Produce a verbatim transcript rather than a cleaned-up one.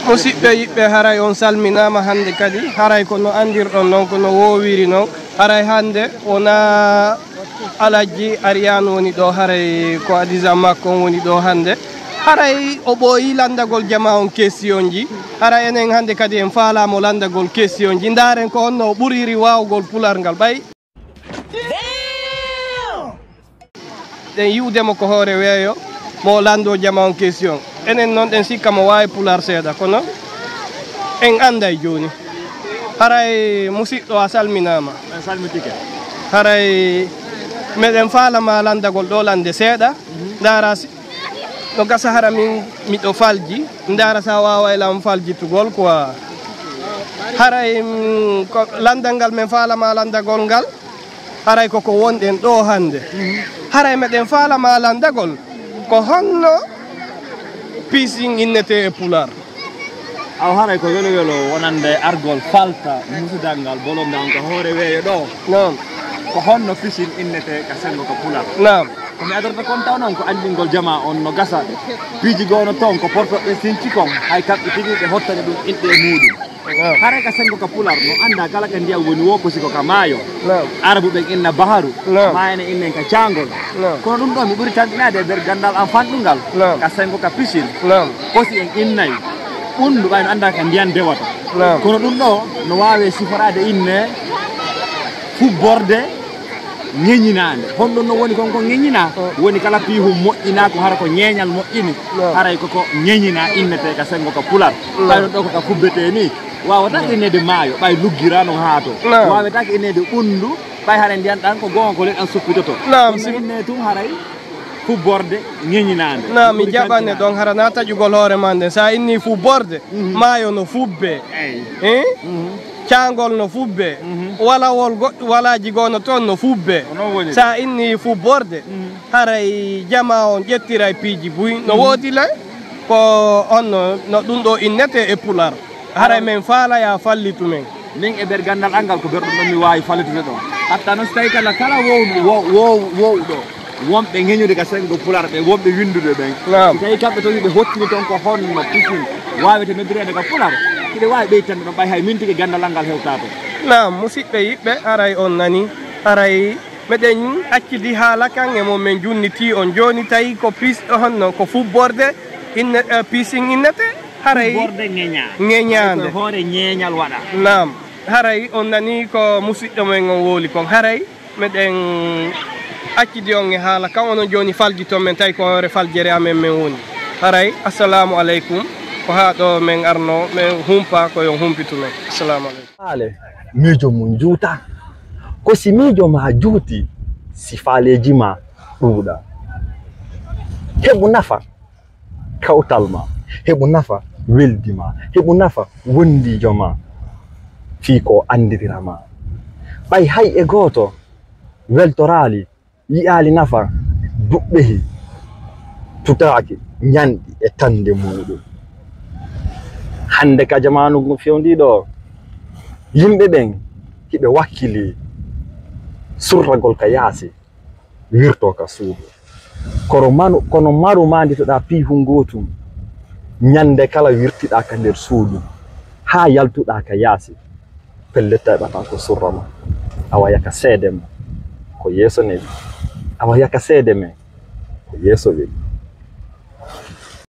Musidɓe yiɗɓe, haray on salminaama hannde kadi. Haray ko no anndirɗon noon, ko no woowiri noon. Haray hannde wonaa Alhaji Ariyaan woni ɗo, haray ko adisa makko on woni ɗo hannde. Haray o ɓooyi lanndagol jama on question ji. Haray enen hannde kadi en faalaama lanndagol question ji. Ndaaren ko honno o ɓuriri waawgol pular ngal. Ɓay ɗen yi'ude mo ko hoore weeyo, mo lanndo jama on question. Enen noon ɗen sikka mo waawi pular seeɗa, kono en annday jooni. Haray musiɗɗo, a salminaama. En salmitike. Haray meɗen faalaama lanndagol ɗo lannde seeɗa. Ndaara si, no gasa hara min miɗo falji. Ndaara sa waaway lam faljitugol quoi. Haray, mm, ko lanndal ngal men faalaama lanndagol ngal. Haray ko ko wonɗen ɗo hannde. Haray meɗen faalaama lanndagol ko honno pisin innetee e pular. Aw, haray ko welo welo wonande argol falta musidal ngal bolonda on ka hoore weeyo ɗo. Naam. Ko honno pisin innetee ka senngo ka pular? Naam. Ko mi adorta kon taw noon ko anndingol jama on no gasa. Piiji goo no toon ko portoɓe sinci kon, hay kamɓe tigi ɓe hottani ɗum inɗe e muuɗum. Naam. Haray ka senngo ka pular no annda kala ka ndiyam woni wo ko siko ka maayo. Naam. Arabu ɓen inna baharu. Naam. Maayo ne innen ka caangol. Naam. Kono ɗum ɗo mi ɓuri tanɗinaade e nder ganndal am fanɗungal. Naam. Ka senngo ka pisin. Naam. Kosi en innay. Ɓunndu ɓay no annda ka ndiyan dewata. Naam. Kono ɗum ɗo no waawe siforaade inne fubborde ŋeñinaande. Honɗum no woni kon ko ŋeñina? Mm. Woni kala piihum moƴƴina ko hara ko ñeeñal moƴƴini. Naam. Haray ko ko ŋeñina innetee ka senngo ka pular. Naam. Ɓay ɗum ɗo ko ka fubbetee ni. Waawata ko inneede maayo, ɓay luggirano haa to. Naam. Waawata ko inneede ɓunndu, ɓay hara ndiyan ɗan ko goonga ko leɗɗan suppitoto. Naam, ɗum si inne tun haray fubborde ŋeñinaande. Naam, mi jaɓane ɗon hara na taƴugol hoore ma nden. Sa inni fubborde, mhm, maayo no fubbe. Eyi. Eh? Mhm. Caangol no fubbe. Mhm. Walawol goɗɗo walaaji goo no toon no fubbe. Ko non woni. Sa inni fubborde, mhm, haray jama on ƴettiray piiji buy. No, mhm, woodi le? Ko on no, no ɗum ɗo innete e pular. Haray men faalaya fallitu men. Min e nder ganndal angal ko berɗum ɗon mi waawi fallitude ɗon. Hatta noon si tawi kala, kala wowɗo, wow-, wow-, wowɗo, wonɓe ŋeñude ka senngo pular ɓe, wonɓe winndude ɓen. Naam. Si tawi kamɓe toon ɓe hottini toon ko honno pisin waawete noddireede ka pular, hiɗe waawi ɓeytande ɗon ɓay hay min tigi ganndal angal hewtato. Naam, musiɓɓe yiɓɓe, haray on nani, haray meɗen accidi haala kan e mo men junniti on jooni tawi ko pis-, honno ko fubborde inne-, eh, pisin innete? Haray fubborde ŋeña. Ŋeñaande. Ko hoore ñeeñal waɗa. Naam. Haray on nani ko musiɗɗo men on wowli kon. Haray meɗen accidi on e haala kan, onon jooni faljiton men, tawi ko hoore faljere amen men woni. Haray, assalamu aleykum. Ko haa ɗo men arno, men humpa ko yon humpitu men. Assalamu aleykum. Faale, miijo mum juuta. Ko si miijo ma juuti, si faaleeji ma ɗuuɗa. Heɓu nafa kawtal ma, heɓu nafa weldi ma, heɓu nafa wondiijo ma, fii ko annditira ma. Ɓay hay e gooto weltoraali, yi'aali nafa duɓɓehi tutaaki ñanɗi e tannde muuɗum. Hannde ka jamaanu ngu fewndiiɗo, yimɓe ɓen hiɓe wakkili surragol ka yaasi, wirtoo ka suudu. Kono manu-, kono maru maanditoɗaa piihu ngootum, ñannde kala wirtiɗaa ka nder suudu, haa yaltuɗaa ka yaasi, pellet tawi ɓataa ko surra ma. Awa yaka seede ma, ko yeeso newi. Awa yaka seede men, ko yeeso weli.